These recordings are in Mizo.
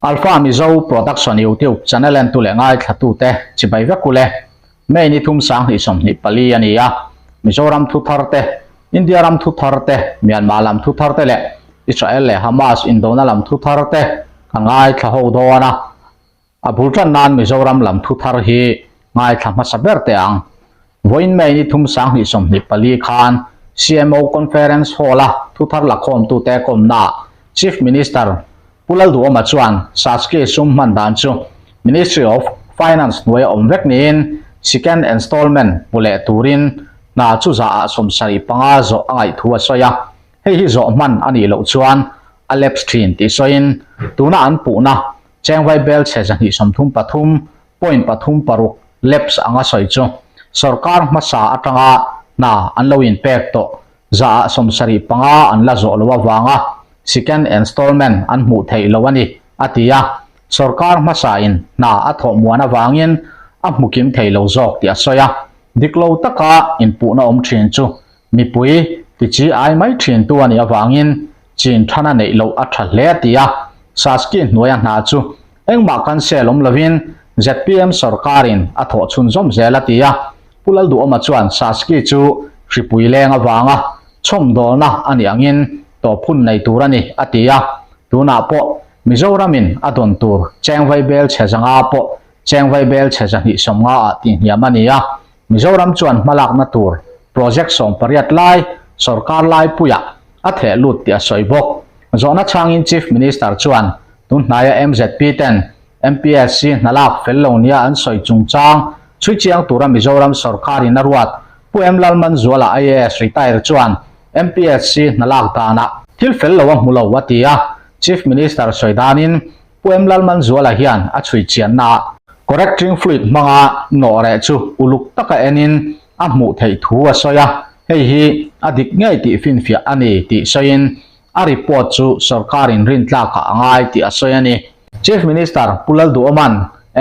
Alpha Mizo Production YouTube channel entu leh ngaithlatute chibai vek ule. May ni thum 2024 a ni a, Mizoram thu thar te, India ram thu thar te, Myanmar lam thu thar te leh Israel leh Hamas indona lam thu thar te ka ngaithla ho dawn a. A bul tan nan Mizoram lam thu thar hi ngaithla hmasa ber teh ang. Vawiin May ni thum 2024 khan CMO Conference Hall-a thu thar lakhawmtute kawmnaah Chief Minister Pu Lalduhawma chuan Saski sum hman dan chu Ministry of Finance hnuaia awm vek niin second installment hmu leh turin hna chu zaah 75 zawh a ngaih thu a sawi a. Hei hi zawh hman a nih loh chuan a lapse thin tih sawiin tuna an puhna Chengvai bel chhe 233.36 lapse anga sawi chu sorkar hmasa atanga hna an lo inpek tawh zaah 75 an la zawh loh avanga second installment an hmuh theih loh a ni, a ti a. Sorkar hmasain hna a thawh muan avangin a hmu kim thei lo zawk tih a sawi a. Dik lo taka inpuhna awm thin chu mipui tichi ai mai thintu a nih avangin chin thana neih loh a tha hle a ti a. Saski hnuaia hna chu engmah cancel awm lovin zpm sorkarin a thawh chhunzawm zel a ti a. Pu Lalduhawma chuan Saski chu hripui leng avanga chhawmdawlna a nih angin tawp hun nei tur a ni a ti a. Tunah pawh Mizoramin a dawn tur Chengvai bel chhe zanga pawh Chengvai bel chhe 250 ah tihhniam a ni a. Mizoram chuan hmalakna tur project 18 lai sorkar laipuiah a theh lut tih a sawi bawk. Zawhna chhangin Chief Minister chuan tunhnaia MZP ten MPSC hnalak fel lo nia an sawi chungchang chhui chiang tura Mizoram sorkarin a ruat Pu M Lalmanzuala IAS retire chuan MPSC hnalak danah thil fel lo a hmu lo a ti a. Chief Minister sawi danin Pu M Lalmanzuala hian a chhui chiannaah correcting fluid hmanga nawh reh chu uluk taka enin a hmuh theih thu a sawi a, hei hi a dik ngei tih finfiah a ni tih sawiin a report chu sorkarin rintlakah a ngai tih a sawi a ni. Chief Minister Pu Lalduhawma'n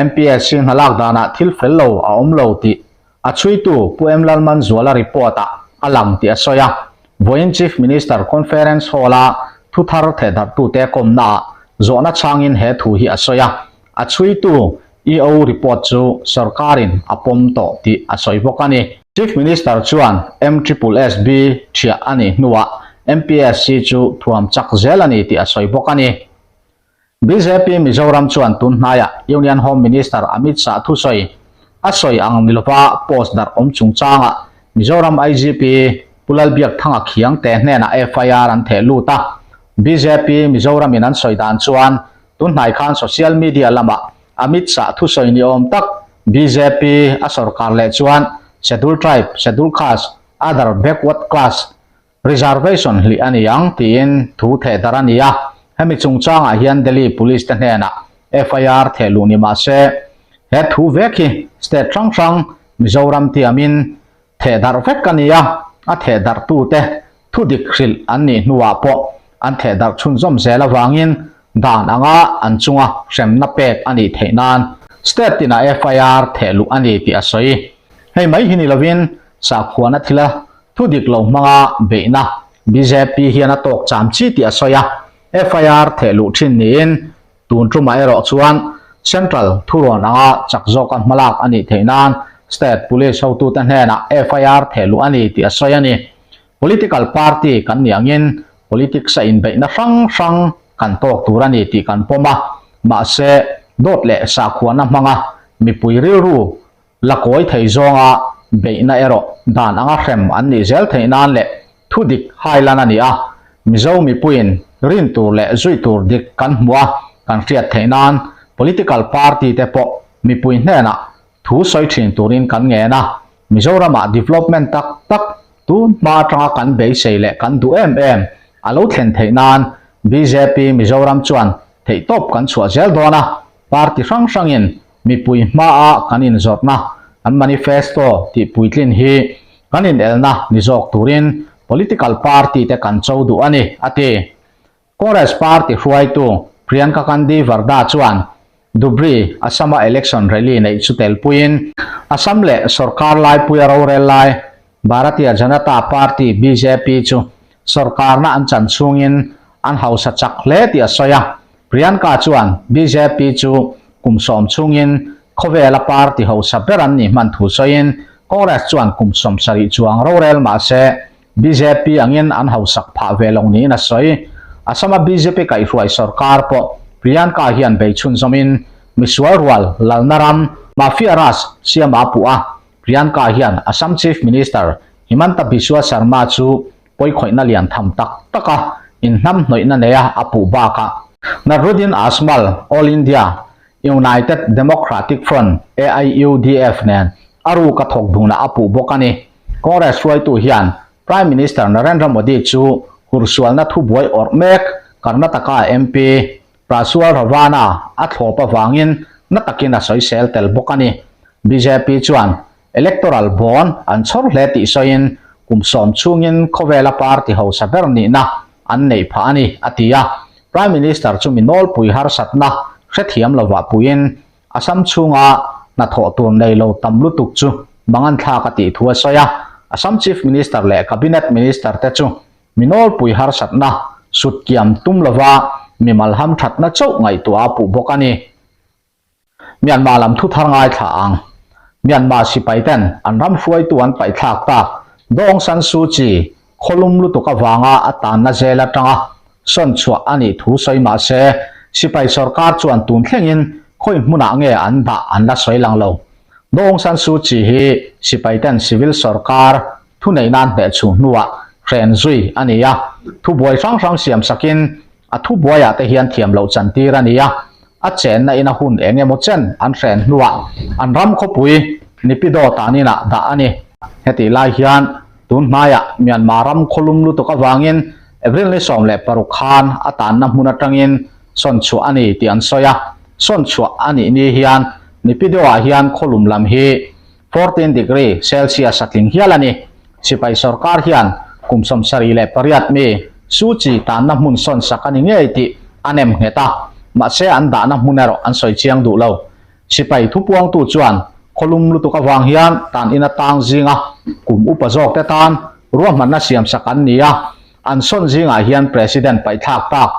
MPSC hnalak danah thil fel lo a awm lo tih a chhuitu Pu M Lalmanzuala report-ah a lang tih a sawi a. Vawiin Chief Minister Conference Hall-a thu thar thehdarhtute kawmnaah zawhna chhangin he thu hi a sawi a. A chhuitu EO report chu sorkarin a pawm tawh tih a sawi bawk a ni. Chief Minister chuan MSSSB thiah a nih hnuah MPSC chu thuam chak zel a ni tih a sawi bawk a ni. Bjp Mizoram chuan tun hnaiah Union Home Minister Amit Shah thusawi a sawi ang ni lova post darh awm chungchangah Mizoram IGP Pu Lalbiakthanga Khiangte hnenah FIR an theh lut a. Bjp Mizoramin an sawi dan chuan tun hnai khan social media lamah Amit Shah thusawi ni awm tak bjp a sorkar leh chuan Schedule Tribe, Schedule Caste, Other Backward Class Reservation hlih a ni ang tiin thu theh darh a ni a, hemi chungchangah hian Delhi Police te hnenah FIR theh luh ni mah se, he thu vek hi state hrang hrang Mizoram tiamin theh darh vek a ni a, a theh darhtute thu dik hrilh an nih hnuah pawh an theh darh chhunzawm zel avangin dan anga an chunga hremna pek a nih theih nan state tinah FIR theh luh a ni tih a sawi. Hei mai hi ni lovin sakhuana thila Thu dik lo hmanga beihna bjp hian a tawk cham chi tih a sawi a, FIR theh luh thin niin tun tumah erawh chuan Central thurawn anga chak zawka hmalak a nih theih nan State Police hotute hnenah FIR theh luh a ni tih a sawi a ni. Political party kan nih angin politics a inbeihna hrang hrang kan tawk tur a ni tih kan pawm a, mahse dawt leh sakhuana hmanga mipui rilru La kawi thei zawnga beihna erawh dan anga hrem an nih zel theih nan leh thu dik hailan a ni a, Mizo mipuiin rin tur leh zui tur dik kan hmuh a kan hriat theih nan political party te pawh mipui hnenah thu sawi thin turin kan ngen a, Mizoramah development tak tak tun hma atanga kan beisei leh kan duh em em a lo thlen theih nan bjp Mizoram chuan theihtawp kan chhuah zel dawn a, party hrang hrangin Mipui hmaa kan inzawrhna, kan manifesto tih puitlin hi kan inelna ni zawk turin political party te kan cho duh a ni, a ti. Congress party hruaitu Priyanka Gandhi Vadra chuan Dhubri, Assam-a election rally neih chu telpuiin Assam leh sorkar laipuia rorel lai Bharatiya Janata Party, bjp, chu sorkarna an chan chhungin an hausa chak hle tih a sawi a. Priyanka chuan bjp chu kum sawm chhungin khawvela party hausa ber an nih hman thu sawiin Congress chuan kum 70 chuang rorel mah se bjp angin an hausak phah ve lo niin a sawi. Assam-a bjp kaihhruai sorkar pawh Priyanka hian bei chhunzawmin misual rual lalna ram Mafia Raj siama a puh a. Priyanka hian Assam Chief Minister Himanta Biswa Sarma chu pawikhawihna lian tham tak taka inhnamhnawihna neia a puh bakah Nadruddin Ajmal, All India United Democratic Front, AIUDF, nen a ruk a thawk dunah a puh bawk a ni. Congress hruaitu hian Prime Minister Narendra Modi chu hursualna thubuai awrh mek Karnataka MP Prajwal Ravana a thlawp avangin na takin a sawisel tel bawk a ni. Bjp chuan Electoral bond an chhawr hle tih sawiin kum sawm chhungin khawvela party hausa ber nihna an neih phah a ni, a ti a. Prime Minister chu mi nawlpui harsatna hrethiam lovah puiin Assam chhunga hnathawh tur nei lo tam lutuk chu manganthlak a tih thu a sawi a. Assam Chief Minister leh Cabinet Minister te chu mi nawlpui harsatna sutkiam tum lova mimal hamthatna chauh ngaihtuah a puh bawk a ni. Myanmar lam thu thar ngaithla ang. Myanmar sipai ten an ram hruaitu an paihthlak tak Daw Aung San Suu Kyi khawlum lutuk avanga a tanna zel atanga sawn chhuah a nih thu sawi mah se sipai sorkar chuan tun thlengin khawi hmunah nge an dah an la sawi lang lo. Daw Aung San Suu Kyi hi sipai ten civil sorkar thuneih nan hnehchhuh hnuah hren zui a ni a, thubuai hrang hrang siam sakin A thubuaiah te hian thiam loh chantir a ni a, a chenna in a hun eng emaw chen an hren hnuah an ram khawpui Nipidaw tan inah dah a ni. Hetih lai hian tun hnaiah Myanmar ram khawlum lutuk avangin April ni 16 khan a tanna hmun atangin sawn chhuah a ni tih an sawi a, sawn chhuah a nih ni hian Nipidaw-ah hian khawlum lam hi 14 degree Celsius a tling hial a ni. Sipai sorkar hian kum 78 mi Suu Kyi tanna hmun sawn sak a ni ngei tih a nem nghet a, mahse an dahna hmun erawh an sawi chiang duh lo. Sipai thupuangtu chuan khawlum lutuk avang hian tan ina tang zinga kum upa zawkte tan ruahmanna siam sak an ni a, an sawn zingah hian President paihthlak tak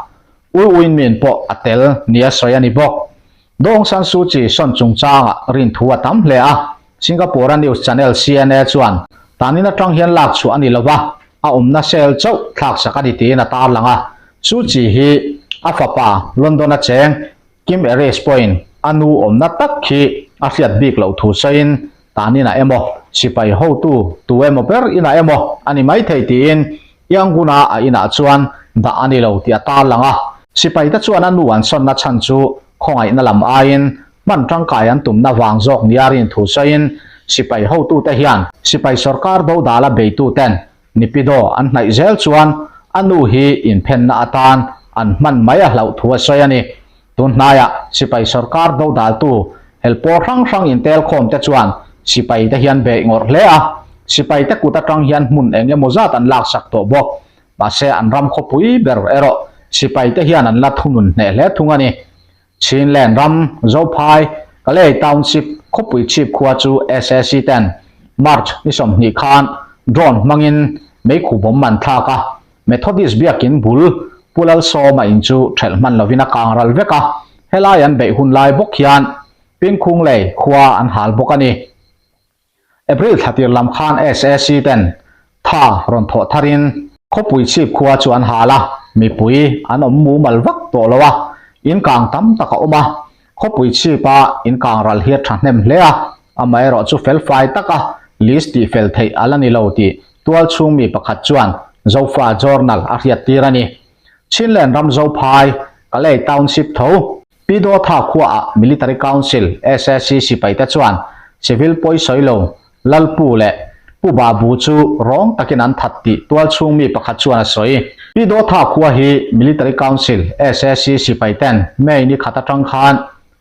U Win Myint pawh a tel nia sawi a ni bawk. Daw Aung San Suu Kyi sawn chungchangah rinthu a tam hle a, Singapore-a news channel CNA chuan tanin atang hian lak chhuah a ni lo va, a awmna cell chauh thlaksak a ni tiin a tarlang a. Suu Kyi hi a fapa London-a cheng Kim Aris pawhin a nu awmna tak khi a hriat bik loh thu sawiin tanin a emaw, sipai hotu tu emaw ber inah emaw a ni maithei tiin Yangon-a a inah chuan dah a ni lo tih a tarlang a. Sipaite chuan a nu an sawnna chhan chu khawngaihna lam aiin hman tangkai an tumna vang zawk nia rin thu sawiin sipai hotute hian sipai sorkar dodala beituten Nipidaw an hnaih zel chuan a nu hi inphenna atan an hman mai a hlauh thu a sawi a ni. Tun hnaiah sipai sorkar dodaltu helpawl hrang hrang intelkhawmte chuan sipaite hian beih ngawrh hle a, sipaite kut atang hian hmun eng emaw zat an laksak tawh bawk. Mahse an ram khawpui ber erawh sipaite hian an la thunun hneh hle thung a ni. Chinland ram Zophai Kalay Township khawpui chhip khua chu sac ten March ni 20 khan drone hmangin meikhu bawm man thlak a, Methodist biakin bul Pu Lalsawma in chu thelh hman lovin a kang ral vek a, helai an beih hun lai bawk hian Pingkhung lei khua an hal bawk a ni. April thla tir lam khan sac ten tha rawn thawh tharin khawpui chhip khua chu an hal a, mipui an awm mumal vak tawh lo a, in kang tam tak a awm a, khawpui chhipa in kang ral hi a thahnem hle a, amaherawh chu felfai taka list tih fel theih a la ni lo tih tual chhung mi pakhat chuan Zofa Journal a hriat tir a ni. Chinland ram Zophai, Kalay Township tho. Pi Dawtha khuaah Military Council, sac, sipaite chuan civil pawi sawi lo Lalpu leh Pu Babu chu rawng takin an that tih tualchhung mi pakhat chuan a sawi. Pi Dawtha khua hi Military Council, sac, sipaiten May ni khat atang khan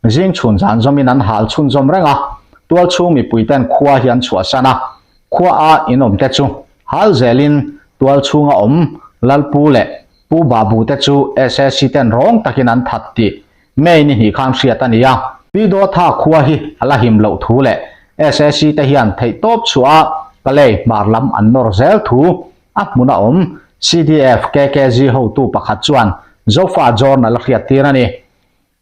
zing chhun zan zawmin an hal chhunzawm reng a, tualchhung mipuiten khua hi an chhuahsan a, khua a inawmte chu hal zelin tualchhunga awm Lalpu leh Pu Babu te chu sac ten rawng takin an that tih May ni hnih khan hriat a ni a. Pi Dawtha khua hi a la him loh thu leh sac te hian theihtawp chhuah a Kalay hmar lam an nawr zel thu a hmun a awm. CDF KKG hotu pakhat chuan Zofa Journal a hriat tir a ni.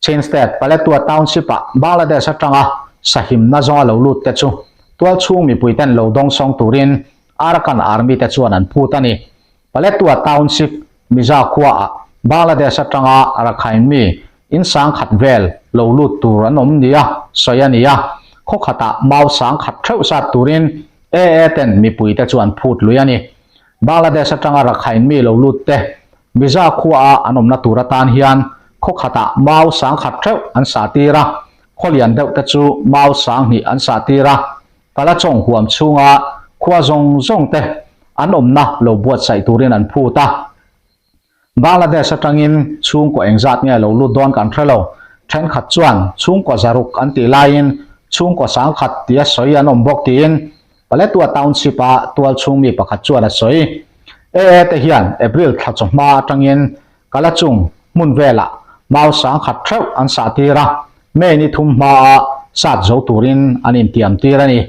Chin State, Paletwa Township-ah Bangladesh atanga sahimna zawnga lo lut te chu tualchhung mipuiten lo dawngsawng turin Arakan Army te chuan an phut a ni. Paletwa Township, Miza khuaah Bangladesh atanga Rakhine mi in sangkhat vel lo lut tur an awm nia sawi a ni a, khaw khatah mau sangkhat theuh zat turin AA ten mipuite chu an phut lui a ni. Bangladesh atanga Rakhine mi lo lut te Miza khuaah an awmna tur atan hian khaw khatah mau sangkhat theuh an sah tir a, khaw lian deuh te chu mau sanghnih an sah tir a. Kalachawng huam chhunga khua zawng zawng te an awmna lo buatsaih turin an phut a. Bangladesh atangin chhungkaw engzat nge lo lut dawn kan hre lo. Thenkhat chuan chhungkaw zaruk an tih laiin chhungkaw sangkhat tia sawi an awm bawk tiin Paletwa Township-a tualchhung mi pakhat chuan a sawi. AA te hian April thla chawhma atangin Kalachung hmun velah mau sangkhat theuh an sah tir a, May ni thum hmaa sat zo turin an intiam tir a ni.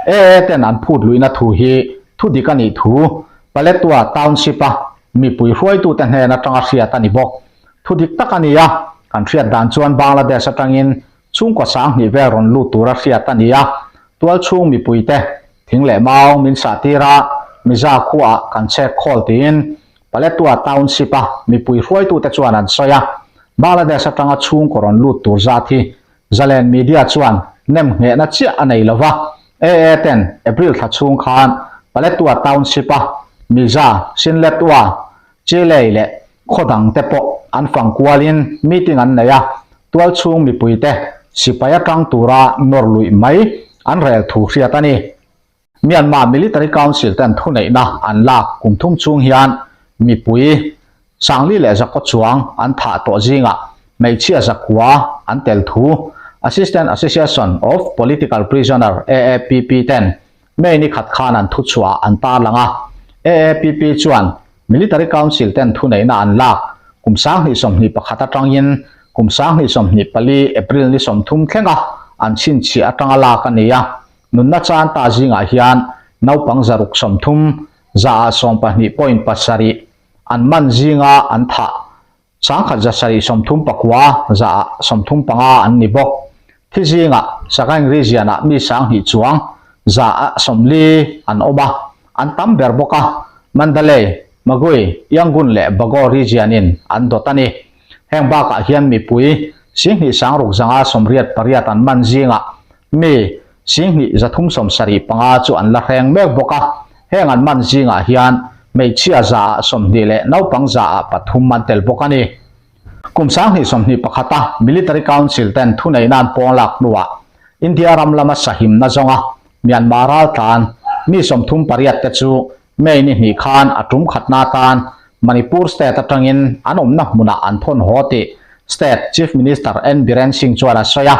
AA ten an phut luihna thu hi thu dik a nih thu Paletwa Township-a mipui hruaitute hnen atanga hriat a ni bawk. Thu dik tak a ni a, kan hriat dan chuan Bangladesh atangin chhungkaw sanghnih vel rawn lut tura hriat a ni a, tualchhung mipuite thing leh mau min sah tir a, Miza khuaah kan chhek khawl tiin Paletwa Township-a mipui hruaitute chuan an sawi a, Bangladesh atanga chhungkaw rawn lut tur zat hi Zalen Media chuan nem nghehna chiah a nei lo va, AA ten April thla chhung khan Paletwa Township-a Miza, Sinletwa, Chilei leh khaw dangte pawh an fang kualin meeting an nei a, tualchhung mipuite sipai atang tura nawr luih mai an rel thu hriat a ni. Myanmar Military Council ten thuneihna an lak kum thum chhung hian mipui Sangli leh Zakaw chuang an thah tawh zingah hmeichhia zakua an tel thu Assistant Association of Political Prisoner, AAPP, ten May ni khat khan an thuchhuah an tarlang a. AAPP chuan Military Council ten thuneihna an lak kum 2021 atangin kum 2024 April ni 30 thlenga an chhinchhiah atanga lak a ni a. Nunna chan ta zingah hian naupang 630, 12 point pasarih an man zinga an thah 1739, 35 an ni bawk. Thi zingah Sagaing region-ah mi 2000 chuang 40 an awm a, an tam ber bawk a, Mandalay, Magway, Yangon leh Bago region-in an dawt a ni. Heng bakah hian mipui 2688 an man zingah mi 2375 chu an la hreng mek bawk a, heng an man zingah hian hmeichhia 20 leh naupang 3 an tel bawk a ni. Kum 2021 a Military Council ten thuneihna an pawng lak hnuah India ram lama sahimna zawnga Myanmar raltlan mi 38 te chu May ni hnih khan a tum khatna atan Manipur state atangin an awmna hmunah an thawn haw tih State Chief Minister N Biren Singh chuan a sawi a.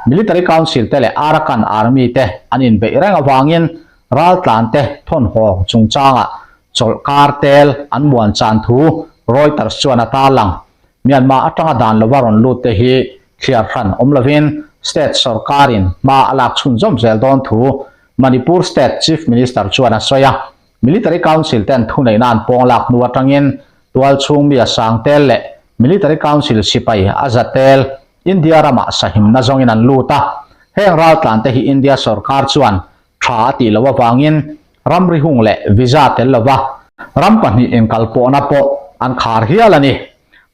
Military Council te leh Arakan Army te an inbeih reng avangin raltlan te thawn haw chungchangah chawlhkar tel an muan chan thu Reuters chuan a tarlang. Myanmar atanga dan lova rawn lut te hi thliar hran awm lovin state sorkarin hma a lak chhunzawm zel dawn thu Manipur State Chief Minister chuan a sawi a, Military Council ten thuneihna an pawng lak hnu atangin tualchhung mi a sang tel leh Military Council sipai a za tel India ramah sahimna zawngin an lut a, heng raltlan te hi India sorkar chuan tha a tih loh avangin ramri hung leh visa tel lova ram pahnih inkalpawhna pawh an khar hial a ni.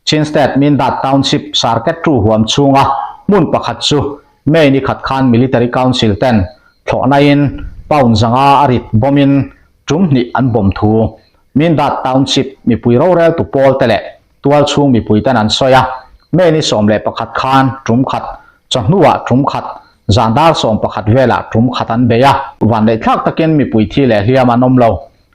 Chin State Mindat Township Sarket Tu huam chhunga hmun pakhat chu May ni khat khan Military Council ten thlawhnain pound zanga a rit bawmin tum hnih an bawm thu Mindat Township mipui roreltu pawl te leh tualchhung mipui ten an sawi a. May ni 11 khan tum khat, chawhnuah tum khat, zan dar 11 velah tum khat an bei a. Vanneih thlak takin mipui thi leh hliam an awm lo.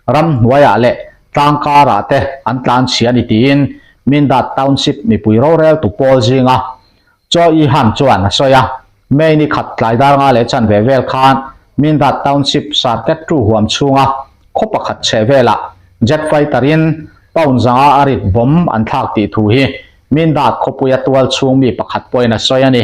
Ram hnuaiah leh tlang karah te an tlan chhia a ni tiin Mindat Township mipui roreltu pawl zinga Chaw I Han chuan a sawi a, May ni khat tlai dar nga leh chanve vel khan Mindat Township Sarket Tu huam chhunga khaw pakhat chheh velah jet fighter in pound zanga a rit bomb an thlak tih thu hi Mindat khawpuia tual chhung mi pakhat pawhin a sawi a ni.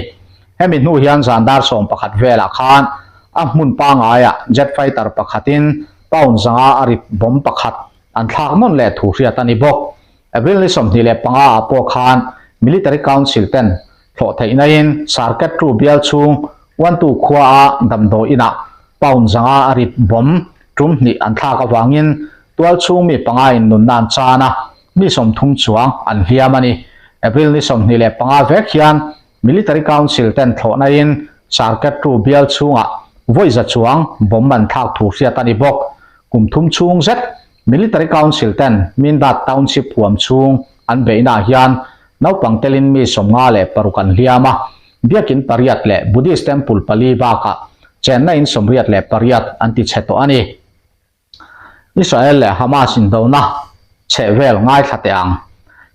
Hemi hnu hian zan dar 11 velah khan a hmun pangaiah jet fighter pakhatin pound zanga a rit bomb pakhat an thlak nawn leh thu hriat a ni bawk. April ni 25 ah pawh khan Military Council ten. Thlawhtheihnain Sarketru bial chhung Uantu khuaa damdawi inah pound zanga a rit bomb tum hnih an thlak avangin tual chhung mi pangain nunna an chan a, mi 30 chuang an hliam a ni. April ni 25 vek hian Military Council ten thlawhnain Sarketru bial chhungah vawi za chuang bomb an thlak thu hriat a ni bawk. Kum thum chhung zet Military Council ten Mindat Township huam chhung an beihnaah hian naupang telin mi 56 an hliam a, biakin pariat leh Buddhist Temple pali bakah chenna in 88 an ti chhe tawh a ni. Israel leh Hamas indona chhehvel ngaithla teh ang.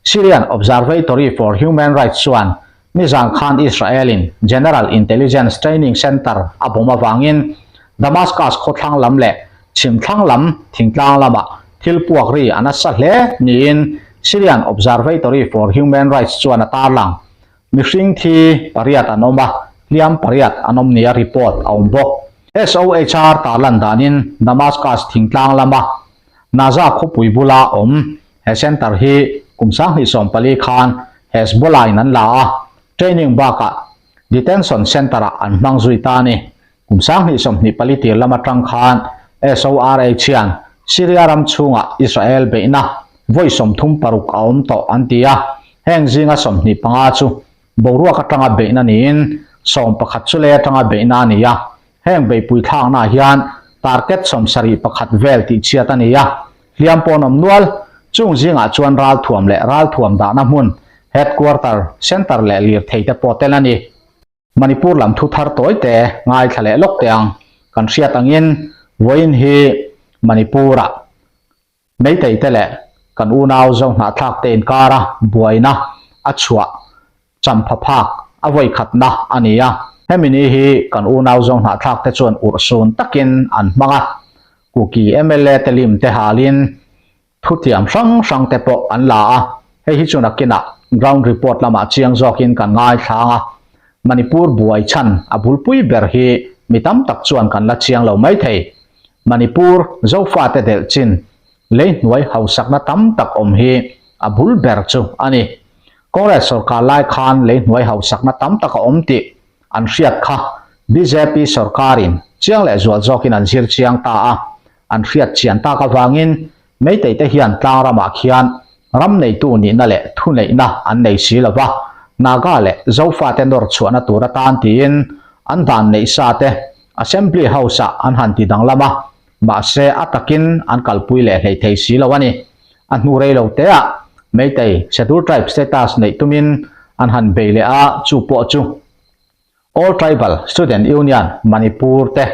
Syrian Observatory for Human Rights chuan nizan khan Israel-in General Intelligence Training Center a bawm avangin Damascus khawthlang lam leh chhimthlang lam thingtlang lamah thil puak ri a nasa hle niin Syrian Observatory for Human Rights chuan a tarlang. Mihring thi pariat an awm a, hliam pariat an awm nia report a awm bawk. SOHR tarlan danin Damascus thingtlang lama Naza khawpui bula awm he centre hi kum 2014 khan Hezbollah in an la a, training bakah detention centre-ah an hmang zui ta a ni. Kum 2024 tir lam atang khan SORH hian Syria ram chhungah Israel beihna vawi 36 a awm tawh an ti a, heng zinga 25 chu boruak atanga beihna niin 11 chu lei atanga beihna a ni a. Heng beihpui thlaknaah hian target 71 vel tihchhiat a ni a, hliam pawh an awm nual. Chung zingah chuan ralthuam leh ralthuam dahna hmun, headquarter, centre leh lirthei te pawh tel a ni. Manipur lam thu thar tawi te ngaithla leh lawk teh ang. Kan hriat angin vawiin hi Manipur-ah Meitei te leh kan unau Zohnahthlak te inkara buaina a chhuah champha phak a vawi khatna a ni a. Hemi ni hi kan unau Zohnahthlak te chuan urhsun takin an hmang a, Kuki mla te lim te halin Thutiam hrang hrang te pawh an la a, hei hi chu nakinah ground report lamah chiang zawkin kan ngaithlang a, Manipur buai chhan a bulpui ber hi mi tam tak chuan kan la chiang lo mai thei. Manipur Zofate delh chin lei hnuai hausakna tam tak awm hi a bul ber chu a ni. Congress sorkar lai khan lei hnuai hausakna tam tak a awm tih an hriat kha bjp sorkarin chiang leh zual zawkin an zir chiang ta a, An hriat chian tak avangin Meitei te hian tlang ramah khian ram neitu nihna leh thuneihna an nei si lo va, Naga leh Zofate nawr chhuahna tur atan tiin an dan neih sa te Assembly House-ah an han ti danglam a, mahse a takin an kalpui leh hlei thei si lo a ni. A hnu rei lo teah Meitei Scheduled Tribe status neih tumin an han bei leh a, chu pawh chu All Tribal Student Union, Manipur te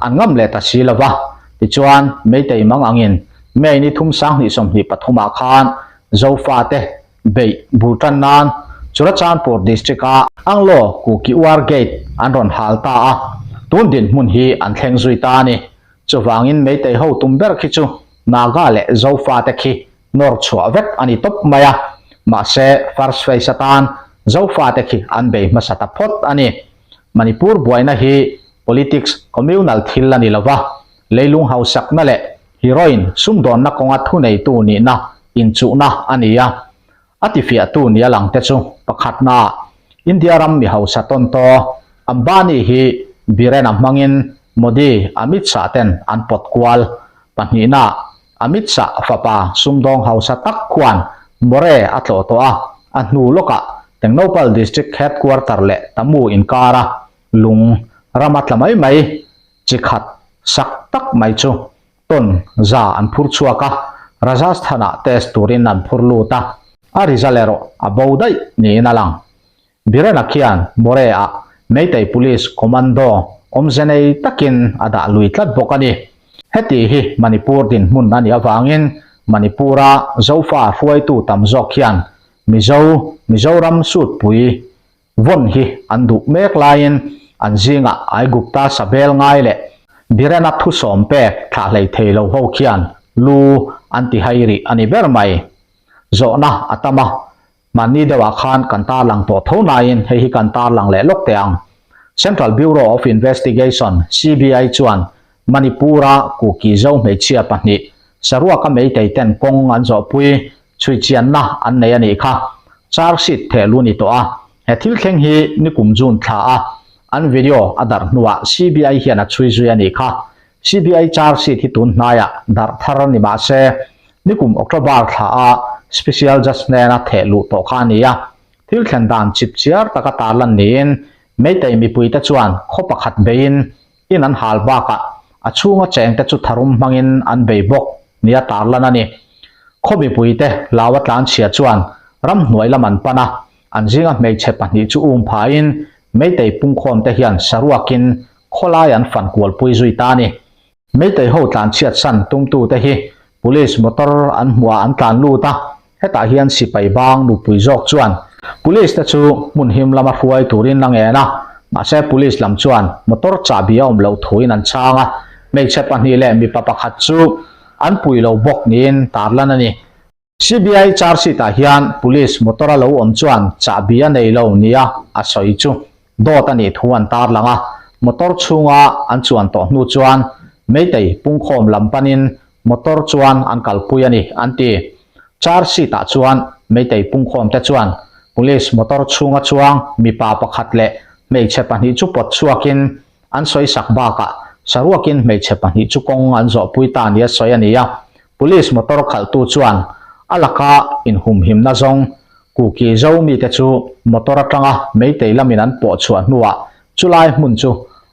an ngam leh ta si lo va, tichuan Meitei mang angin May ni thum 2023 ah khan Zofa te beih bul tan nan Churachandpur District a Anglo Kuki War Gate an rawn hal ta a, tun dinhmun hi an thleng zui ta a ni. Chuvangin Meitei ho tum ber khi chu Naga leh Zofa te khi nawr chhuah vek a ni tawp mai a, mahse first phase atan Zofate khi an bei hmasa ta phawt a ni. Manipur buaina hi politics communal thil a ni lo va, leilung hausakna leh heroin sumdawnna kawnga thuneitu nihna inchuhna a ni a. A tifiahtu nia langte chu pakhatnaah India ram mi hausa tawntaw Ambani hi Biren-a hmangin Modi, Amit Shah ten an pawt kual. Pahnihnaah Amit Shah fapa sumdawng hausa tak khuan More a tlawh tawh a, a hnu lawkah Tengnoupal District Headquarter leh Tamu inkara lung rama tla mai mai chi khat sak tak mai chu ton za an phur chhuak a, Rajasthan-ah test turin an phur lut a, a result erawh a bo daih niin a lang. Birena khian More-ah Meitei Police Commando awmze nei takin a dah lui tlat bawk a ni. Heti hi Manipur dinhmun a nih avangin Manipur-a Zofa hruaitu tam zawk hian Mizo, Mizoram sutpui vawn hi an duh mek laiin an zingah Aigupta sabel ngai leh Birena thusawm pek thlah hlei thei lo ho khian lu an ti hai rih a ni ber mai. Zawhna a tam a, Mahni deuhah khan kan tarlang tawh tho nain hei hi kan tarlang leh lawk teh ang. Central Bureau of Investigation, CBI, chuan Manipur-a Kuki Zo hmeichhia pahnih saruaka meitei ten kawng an zawhpui chhuichianna an nei a nih kha. Charge sheet theh lu ni tawh a. He thil thleng hi nikum June thla a an video a darh hnuah CBI hian a chhui zui a nih kha. CBI charge sheet hi tun hnaiah darh thar ni mah se, nikum October thla a Special Judge hnena theh luh tawh kha a ni a. Thil thlen dan chip chiar taka tarlan niin Meitei mipuite chuan khaw pakhat beiin in an hal bakah a chhunga chengte chu tharum hmangin an bei bawk nia tarlan a ni. Khaw mipuite hlaua tlanchhia chuan ramhnuai lam an pan a, an zinga hmeichhe pahnih chu um phain Meitei pungkhawmte hian saruakin khawlai an fan kualpui zui ta a ni. Meitei ho tlanchhiat san tumtute hi Police motor an hmuhah an tlan lut a, hetah hian sipai bang nupui zawk chuan Police te chu hmun him lama hruai turin a ngen a, mahse Police lam chuan motor chahbi a awm loh thuin an chhang a, hmeichhe pahnih leh mipa pakhat chu an pui lo bawk niin tarlan a ni. CBI charge sheet ah hian Police motor a lo awm chuan chahbi a nei lo nia a sawi chu dawt a nih thu an tarlang a, motor chhunga an chuan tawh hnu chuan Meitei pungkhawm lam panin motor chuan an kalpui a ni an ti. Charge sheet ah chuan Meitei pungkhawm te chuan Police motor chhunga chuang mipa pakhat leh hmeichhe pahnih chu pawt chhuakin An sawisak bakah saruakin hmeichhe pahnih chu kawng an zawhpui ta nia sawi a ni a, Police motor khalhtu chuan a laka inhumhimna zawng Kuki zo mite chu motor atanga meitei lamin an pawh chhuah hnuah chulai hmun chu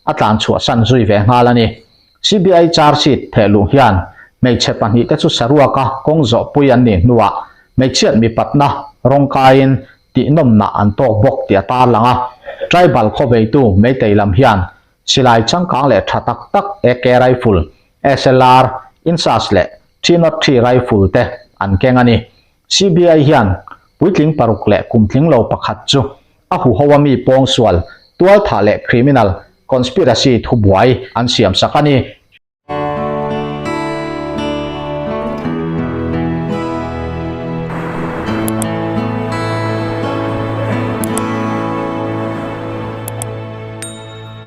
a tlan chhuahsan zui ve nghal a ni. CBI charge sheet thehluh hian hmeichhe pahnihte chu saruaka kawng zawhpui an nih hnuah hmeichhiat mipatna rawngkaiin tihnawmna an tawk bawk tih a tarlang a, tribal khawveitu Meitei lam hian silai changkang leh tha tak tak AK rifle, SLR, INSAS leh 303 rifle te an keng a ni. CBI hian puitling paruk leh kumtling lo pakhat chu a huho a mi pawngsual, tualthah leh criminal conspiracy thubuai an siamsak a ni.